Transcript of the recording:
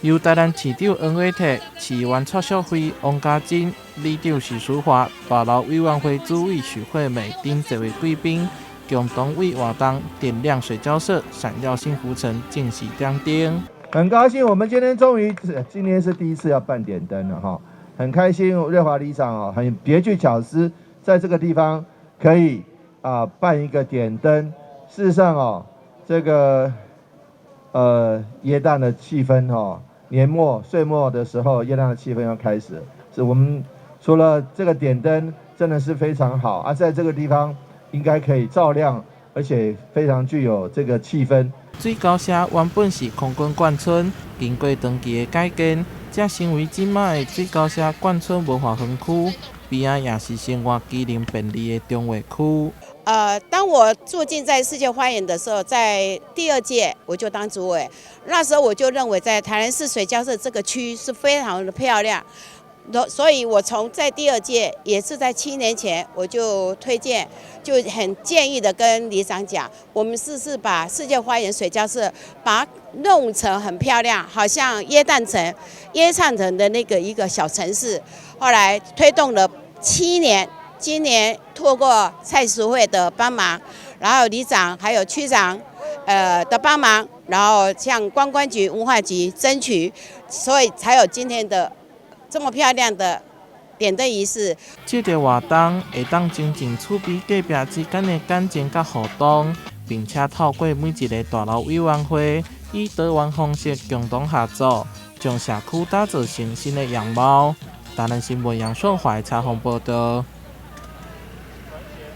由台南市長黃偉哲、市議員蔡淑慧、王家珍、里長許淑華、大樓委員會主委許惠美等濟位貴賓，共同為活動點亮水交社，閃耀新浮城正式點燈。很高興，我們今天終於，今天是第一次要辦點燈了哈，很開心，瑞華里長哦，很別具巧思，在這個地方可以啊辦一個點燈。事實上哦，這個耶誕的氣氛哦，年末歲末的時候，耶誕的氣氛要開始。是我們除了這個點燈真的是非常好啊，在這個地方應該可以照亮，而且非常具有這個氣氛。水交社原本是空軍眷村，經過長期的改建，才成為這擺的水交社眷村文化園區，邊仔也是生活機能便利的重劃區。當我住進在世界花園的時候，在第二屆我就當主委，那時候我就認為在台南市水交社這個區是非常的漂亮，所以我從在第二屆也是在7年前，我就推薦，就很建議的跟里長講，我們試試把世界花園水交社把它弄成很漂亮，好像耶誕城、耶誕城的那個一個小城市。後來推動了七年，今年透過蔡淑慧的幫忙，然後里長還有區長，的幫忙，然後向觀光局、文化局爭取，所以才有今天的這麼漂亮的點燈儀式。這個活動會當增進厝邊隔壁之間的感情佮互動，並且透過每一个大樓委員會以多元方式共同合作，將社區打造成新的樣貌。台南新聞楊順懷採訪報道。